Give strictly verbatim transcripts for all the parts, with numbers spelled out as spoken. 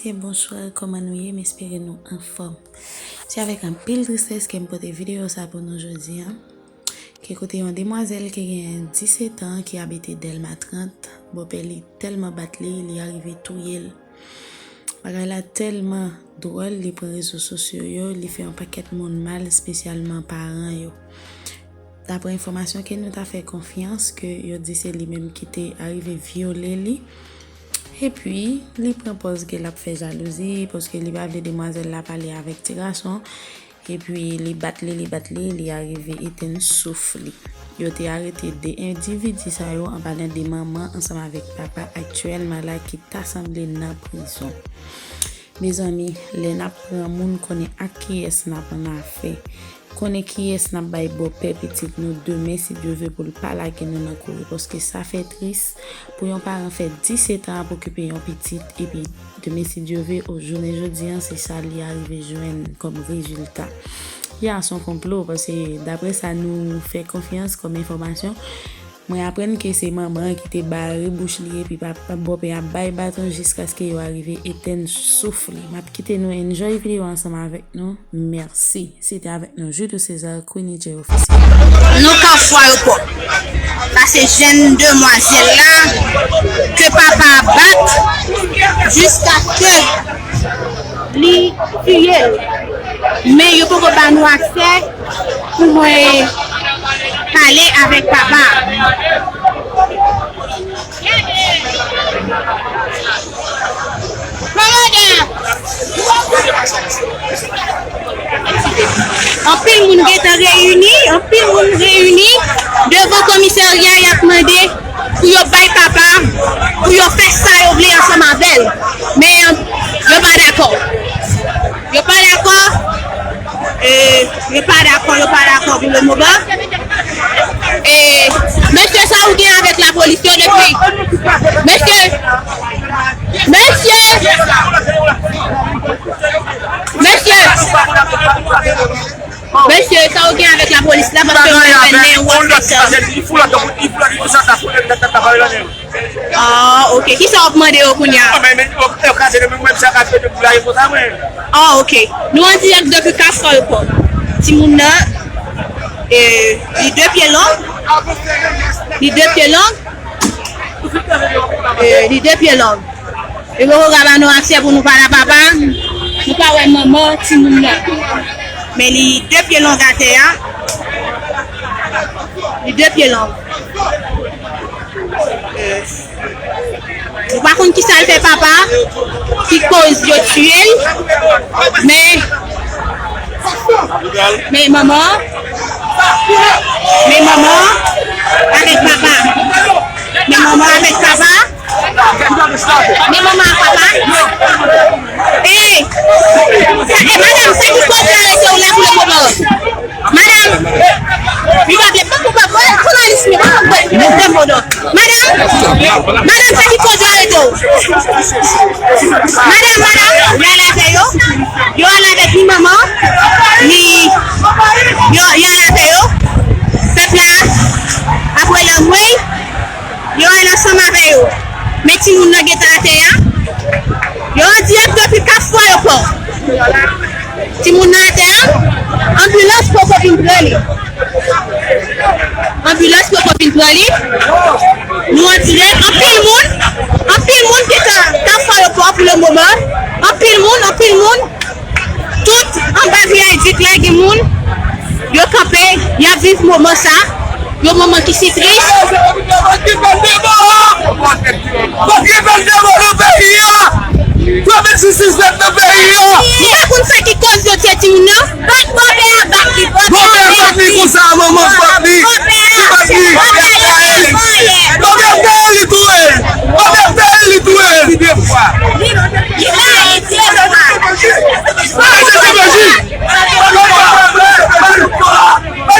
E bonswa, kòman nou ye? M espere nou anfòm. Se avèk anpil tristès ke m pote videyo sa pou nou jodi a. Ke kote yon demwazèl ki genyen disèt an, ki abite Dèlma trant, bòpè li tèlman bat li, li arive touye l. Bagay la tèlman dwòl, li pran rezo sosyo yo, li fè yon pakèt moun mal, espesyalman paran yo. Daprè enfòmasyon ke nou ta fè konfyans, ke yo di se li menm ki te arive vyole li. Epi, li pran pòz ke l ap fè jalouzi, paske li pa vle demwazèl la pale avèk ti gason. Epi, li bat li, li bat li, li arive etenn souf li. Yo te arete de endividi sa yo, an palan de manman ansanm avèk papa aktyèlman la ki ta sanble nan prizon. Mezanmi, lè n ap pran moun, konnen ak kiyès n ap annafè. Konnen kiyès n ap bay bòpè pitit nou demen, si Dye vle, pou l pa lage nou nan kouri. Paske sa fè tris pou yon paran fè disèt an ap okipe yon pitit, epi demen, si Dye vle, o jounen jodi a, se sa li arive jwenn kòm rezilta. Ya, se yon konplo, paske daprè sa nou fè konfyans kòm enfòmasyon, mwen aprann ke se manman an ki te bare bouch li epi pa, pa bòpè a bay baton jiskaske yo arive etenn souf li. M ap kite nou enjoy videyo ansanm avèk nou. Mèsi. Se te avèk nou, Judo César, Queenie J Officiel. Nou Kafou Ayopò. Sa se jèn demwazèl la ke papa a bat jiskaske li tiye l. Men yo poko ba nou aksè pou mwen pale avèk papa a. Kòmandan! Anpil moun gentan reyini, anpil moun reyini devan komisarya, y ap mande pou yo bay papa, pou yo fè sa yo vle ansanm avè l. Men yo pa dakò. Yo pa dakò. E, yo pa dakò, yo pa dakò pou le moman. E, mesye, sa ou gen avèk lapolis yo depi? Mesye, mesye, mesye, mesye, sa ou gen avèk lapolis la, paske ou gen nen ou ap fè sa. Ah, ok. Kisa w ap mande yo kounye a? Ah, ok. Nou an dirèk depi Kafou Ayopò. Timoun nan, e, li de pye long. Li de pye long. E, li de pye long. Yo poko ka ba nou aksè pou nou pale a papa. Nou pa wè manman timoun nan. Men li de pye long atè a. Li de pye long. E, nou pa konn kisa l fè papa, ki koz yo tiye l, men, men manman, men manman avèk papa, men manman avèk papa, men manman ak papa. Ey, sa, e madanm, sa ki koz yo arete w la pou le moman? Madanm, li pa vle, poko pa vle, jounalis, li poko vle, vle, vle, vle, madanm, madanm, sa ki koz yo arete w? Madanm, madanm, yo al avè yo, yo al avèk ni manman, ni, yo, yo al avè yo. Pèp la ap rele anmwey, yo al ansanm avè yo. Men timoun nan gentan atè a. Yo an dirèk depi Kafou Ayopò. Timoun nan atè a, anbilans poko vin pran li. Anbilans poko vin pran li. Nou an dirèk, anpil moun, anpil moun gentan Kafou Ayopò pou le moman. Anpil moun, anpil moun. Tout anba viyadik la gen moun. Yo kanpe, y ap viv moman sa. Yon moman ki si tris. Fòk gen pèn de mò nan peyi a! Fòk gen pèn de mò nan peyi a! Fòk gen jistis nèt nan peyi a! Nou pa konn sa ki koz yo tiye timoun nan. Bat bòpè a, bat li, bòpè a, bat li konsa, manman, bat li. Bat li. Bòpè a fè li touye l. Bòpè a fè li touye l. Li, li ba li tiye manman. Ba nou kò, ba nou kò, ba nou kò.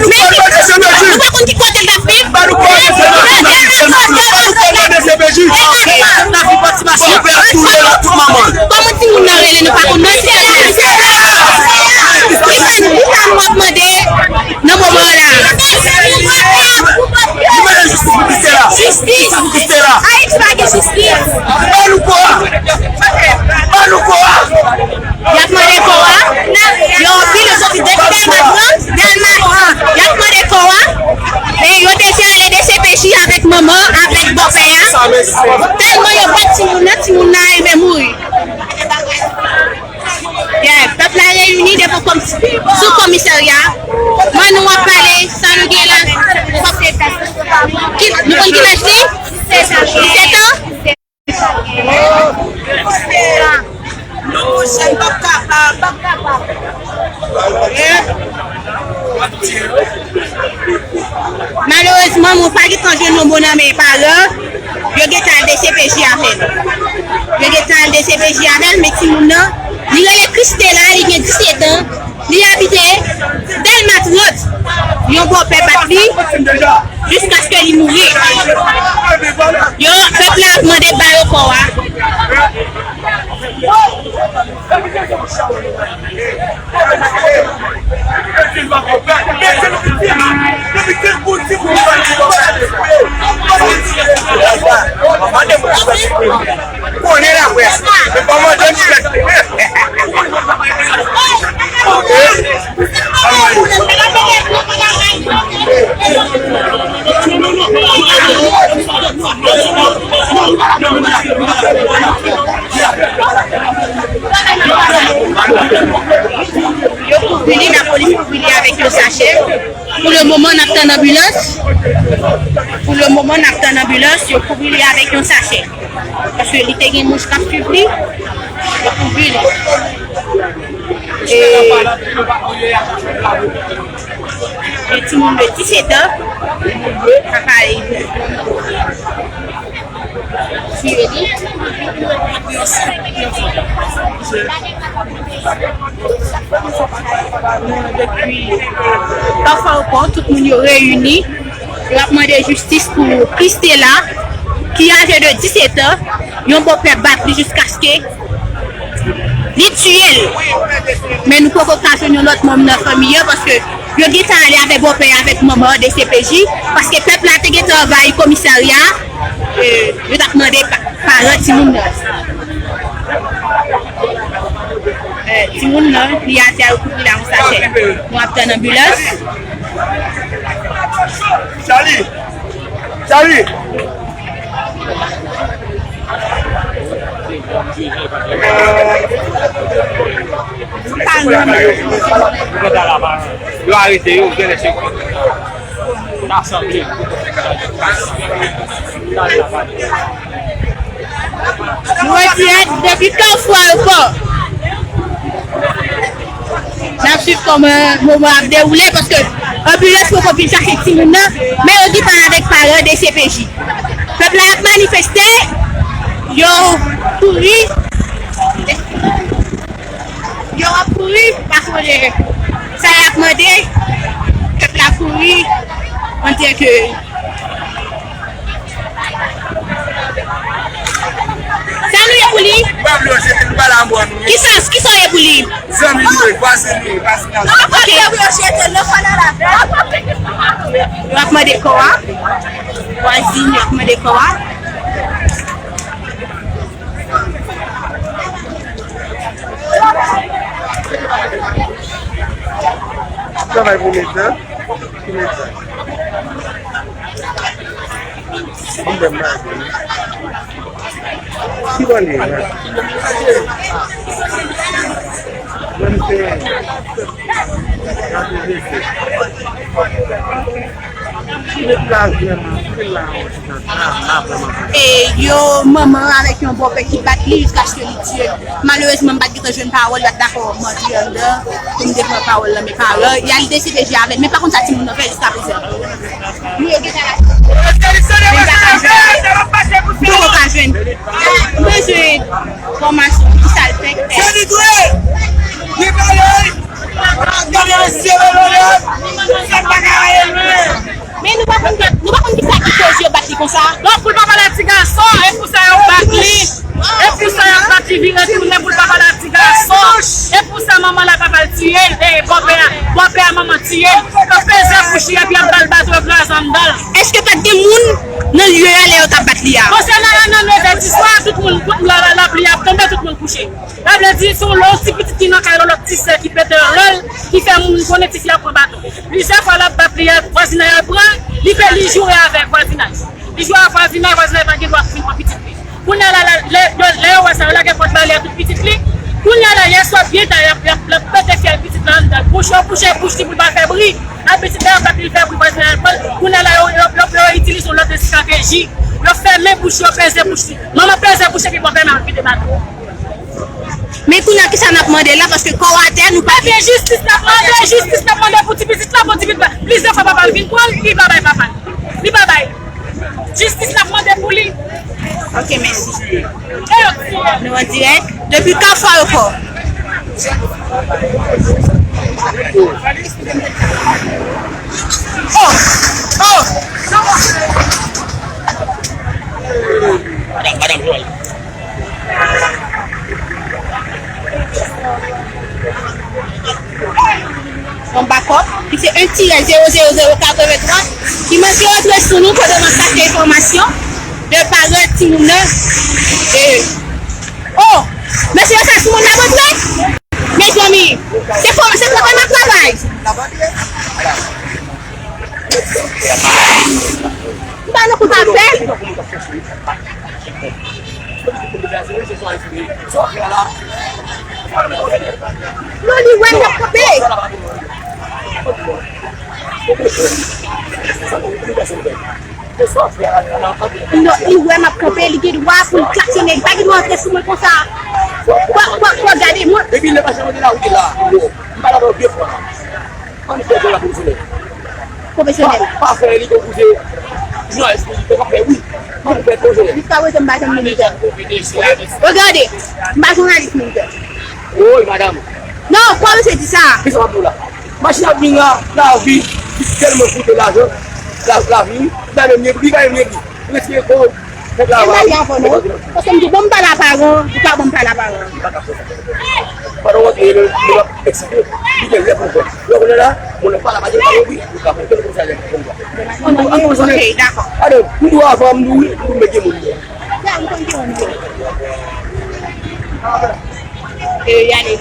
Nou pa konn ki kote l t ap viv. Ba nou kò, ba nou kò. Kòman timoun nan rele, nou pa konn non. Ki sa, ki sa nou ap mande nan moman la? Jistis. Jistis. Ayiti pa gen jistis. Ba nou kò. Ba nou kò. Y ap mande kò a. Yo anpil, yo soti depi Dèlma trant, Dèlma trant. Y ap mande kò a. E yo deja ale D C P J avèk manman, avèk bòpè a. Tèlman yo bat timoun nan, timoun nan rive mouri. Yeah, pèp la reyini devan kòm-, sou komisarya. Manno ap pale, sa nou gen la. Ki, nou konn ki laj li? Disèt an? Malerezman, mwen pa gentan jwenn yon mo nan men paran. Yo gentan al D C P J avè l. Yo gentan al D C P J avè l, men timoun nan, li rele Christela, li gen disèt an. Li abite Dèlma trant. Yon bòpè bat li jiskaske li mouri. Yo, pèp la ap mande ba yo kò a. Konnen laprès, men pa mande m fèt. Yo kouvri li, lapolis kouvri li avèk yon sachè. Pou le moman, n ap tann anbilans. Pou le moman, n ap tann anbilans. Yo kouvri li avèk yon sachè. Paske li te gen mouch k ap swiv li. Yo kouvri li. E, e timoun de disèt an, papa li. Tiye li. Depi Kafou Aewopò, tout moun yo reyini. Yo ap mande jistis pou Christela, ki aje de disèt an. Yon bòpè bat li jiskaske li tiye l. Men nou poko ka jwenn yon lòt manm nan fanmi an, paske yo gentan ale avè bòpè a avèk manman an D C P J, paske pèp la te gentan anvayi komisarya a, e, yo t ap mande pa-, paran timoun nan. E, timoun nan, li atè, yo kouvri l ak yon sachè. Nou ap tann anbilans. Charlie! Charlie! Yo arete yo, genlè se konn ta sanble. Nou an dirèk depi Kafou Aewopò. N ap swiv kòman moman ap dewoule, paske anbilans poko vin chache timoun nan, men yo gentan avèk paran D C P J. Pèp la ap manifeste, yo kouri, yo ap kouri, pa konnen sa y ap mande, pèp la kouri, antanke Sa nou ye pou li? M pa vle yo jete, m pa la mò nou. Kisa, kisa w ye pou li? Zanmi nou ye, vwazen nou ye, vwazinaj. Ok. Yo ap mande kò a. Vwazin, yo ap mande kò a. Travay pou medam. Pou medam. Ann fè m lage. Ki bò l ye la? Ban m fè. Gade mesye. Ki nèg la vrèman, ki la vrèman. E yo manman avèk yon bòpè ki bat li jiskaske li tiye l. Malerezman, m pa t gentan jwenn pawòl, yo pa t dakò m antre anndan pou m te pran pawòl nan men paran. Y al D C P J avè l, men pa konn sa timoun nan fè jiskaprezan. Nou yo gentan la. Men m pa ka jwenn. M poko ka jwenn. M bezwen enfòmasyon ki sa l fè k fè. Men nou pa konn, nou pa konn kisa ki koz yo bat li konsa. Donk, pou l pa pale ak ti gason, e pou sa yo bat li. E pou sa yo bat li vire tounen pou l pa pale ak ti gason. E pou sa manman la papa l tiye l, e bòpè a, bòpè a manman tiye l. Yo peze Kouche epi y ap ba l baton, yo kraze anndan l. Èske pa t gen moun nan lye a lè yo t ap bat li a? Konsènan yon nan nèv è di swa, tout moun, tout la, la, lapli ap tonbe, tout moun kouche. Sa vle di, se yon lòt ti pitit ki nan kay, yon lòt ti sè ki pete rèl, ki fè moun konnen tifi a pran baton. Plizyè fwa l ap bat li a, vwazinay la pran, li fè li joure avèk vwazinay. Li joure avèk vwazinay, vwazinay pa gen dwa vin pran pitit li. Kounye a la, la, lè, lè, lè yo wè sa, yo lage pòt baryè tout pitit li. Kounye a la, yèswa byen ta, y ap, y ap, y ap pete fyèl pitit la anndan. Bouch yo bouche, bouch li pou l pa fè bri. Apre pitit la, yo bat li fè bri, vwazinay pran l. Kounye a la, yo, yo, yo, yo itilize yon lòt estrateji. Yo fèmen bouch, yo peze bouch li. Manman peze bouch epi bò pèmen al vide baton. Men kounye a, kisa n ap mande la? Paske kò w atè, nou pa... Ebyen, jistis n ap mande, jistis n ap mande pou ti pitit la, pou ti pitit la. Plizyè fwa papa l vin pran l, li pa bay papa l. Li pa bay. Jistis n ap mande pou li. Ok, mèsi. E yo tiye. Nou an dirèk depi Kafou Ayewopò. Oh! Oh! Madam, madam, Joël. Yon bakòp ki se en tirè zewo zewo zewo katrevenntwa ki manke rantre sou nou kote nou chache enfòmasyon de parèt timoun nan. E, oh! Mesye, sa timoun nan rantre? Mezanmi, se fò, se fò n ap travay. M pa nan kout apèl. Non, li wè m ap kanpe. Non, li wè m ap kanpe, li gen dwa pou l klaksonnen, li pa gen dwa antre sou mwen konsa. Kwa, kwa, kwa, gade mwen. Depi lè mache mwen te la, ou te la. M pa la nan vye fwa. Ann fè jèn la pwofesyonèl. Pwofesyonèl. Pa, pa fè li tankou se jounalis militè k ap fè wi. Ann fè pwofesyonèl. Jiskaprezan, m pa janm militè. Regade, m pa jounalis militè. Woy, madanm. Non, kwa misye di sa? Kisa w ap di w la? Machin ap vin la, lavi, li tèlman koute lajan, la, lavi, li pa menm gen pri, li pa menm gen pri. Retire kò w. Fè travay. Mwen pale avè w non. Paske m di, bon, m pale a paran, ou pa bon, m pale a paran. Pandan w antre, nou, nou ap eksite, li gen lè pou l fè. Lè w konnen la, moun nan pale a paran, pa gen pri, ou ka fè kèlkeswa lè pou l fè. Ok, dakò. Alò, m di w avan, m di w wi, m di w mete moun. Ya, m konn ki moun yo. E y ale.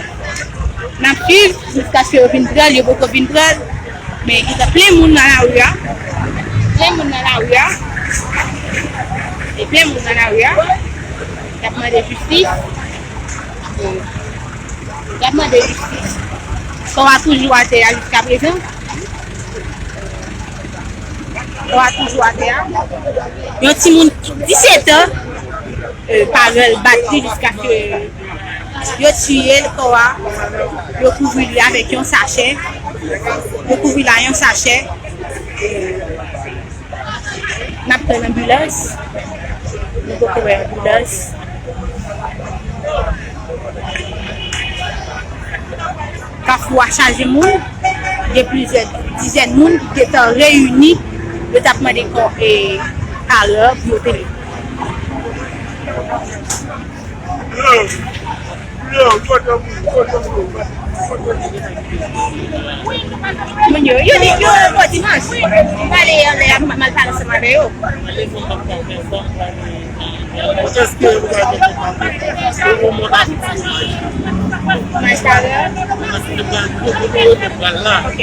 N ap swiv jiskaske yo vin pran l, yo poko vin pran l. Men gentan plen moun nan lari a. Plen moun nan lari a. E plen moun nan lari a. Y ap mande jistis. Y ap mande jistis. Kò a toujou atè a jiskaprezan. Kò a toujou atè a. Yon timoun disèt an, e, parèl bat li jiskaske yo tiye l, kò a, yo kouvri li avèk yon sachè. Yo kouvri l ak yon sachè. N ap tann anbilans. Nou poko wè anbilans. Kafou a chaje moun. Gen plizyè dizèn moun ki gentan reyini. Yo t ap mande kò, e, parèl pou yo te vini. Moun yo, yo di yo bon dimanch. M prale anlè a, m, m al pale ansanm avè yo. Mwen talè. Ok.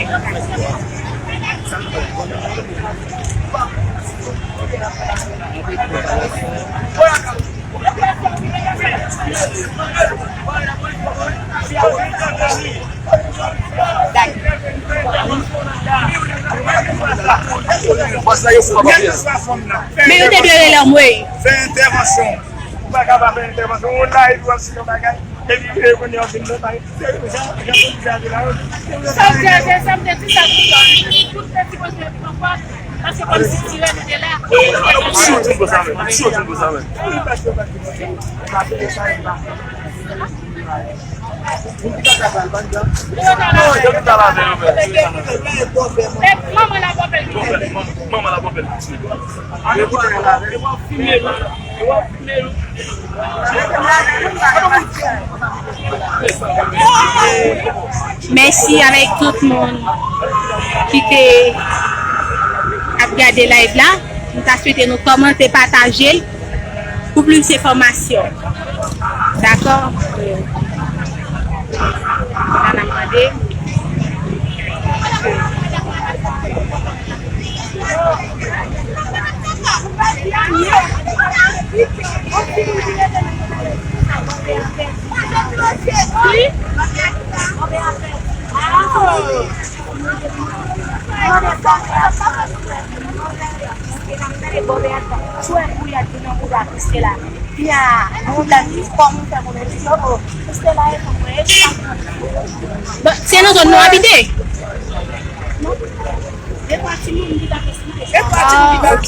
Men yo te dwe rele anmwey. Fè entèvansyon. Ou pa ka pa fè entèvansyon. Ou la epi w ap site yon bagay. Epi, e, kounye a w fin fè bagay. Sa m te di, sa m te di sa toutan. Tout nèg ki pran pòz, paske kòmsi tirè nou te la. M sou ti pou sa menm. M sou ti pou sa menm. Manman la bòpè l. Manman la bòpè l. Mèsi avèk tout moun ki te ap gade live la. M ta swete nou kòmante, pataje l pou plis enfòmasyon. Dakò? Sa n ap mande. Bon, se nan zòn nou abite? Ah, ok.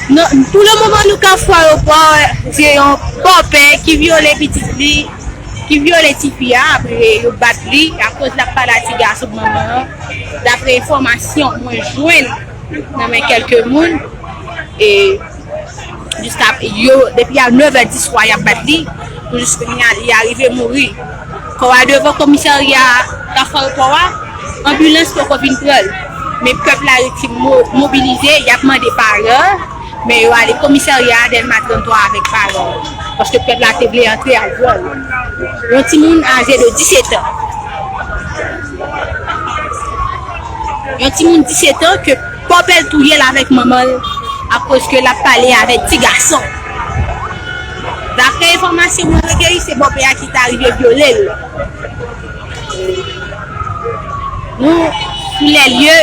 Non, pou le moman, nou ka fwa yo pwa, se yon bòpè ki vyole pitit li, ki vyole tifi a, apre yo bat li, akoz l ap pale a ti gason manman an, dapre enfòmasyon mwen jwenn nan men kèlke moun. E jiska yo, depi a nèv è di swa, y ap bat li, pou jis kounye a, li arive mouri. Kò a devan komisarya Kafou Pò a, anbilans poko vin pran l. Men pèp la rete mo-, mobilize, y ap mande paran, men yo ale komisarya Dèlma trannntwa avèk paran, paske pèp la te vle antre al pran l. Yon timoun aje de disèt an. Yon timoun disèt an ke bòpè l touye l avèk manman l akoz ke l ap pale avèk ti gason. Daprè enfòmasyon mwen rekeyi, se bòpè a ki ta rive vyole l. Nou sou lè lye.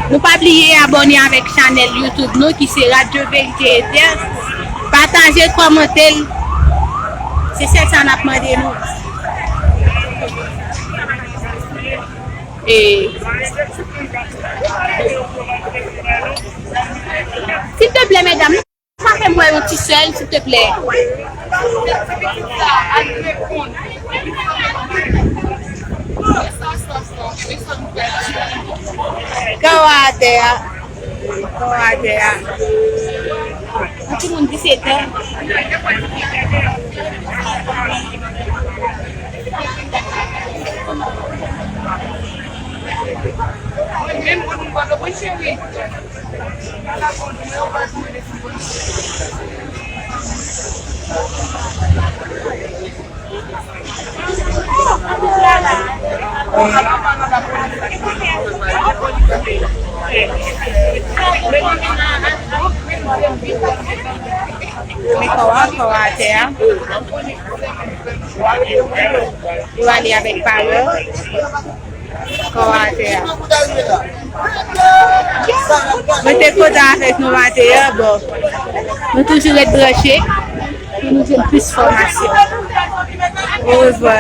Nou pa bliye abòne avèk chanèl YouTube nou ki se Radyo Verite Etè. Pataje, kòmante l. Se sèl sa n ap mande nou. E, silteplè, medam, pa fè m wè yon ti sèl, silteplè. Kò a atè a. Kò a atè a. Yon timoun disèt an. Men kò a, kò a atè a. Yo ale avèk paran. Kò a atè a. Mwen te kontan avèk nou maten an, bon. Nou toujou ret branche pou nou jwenn plis enfòmasyon. Orevwa.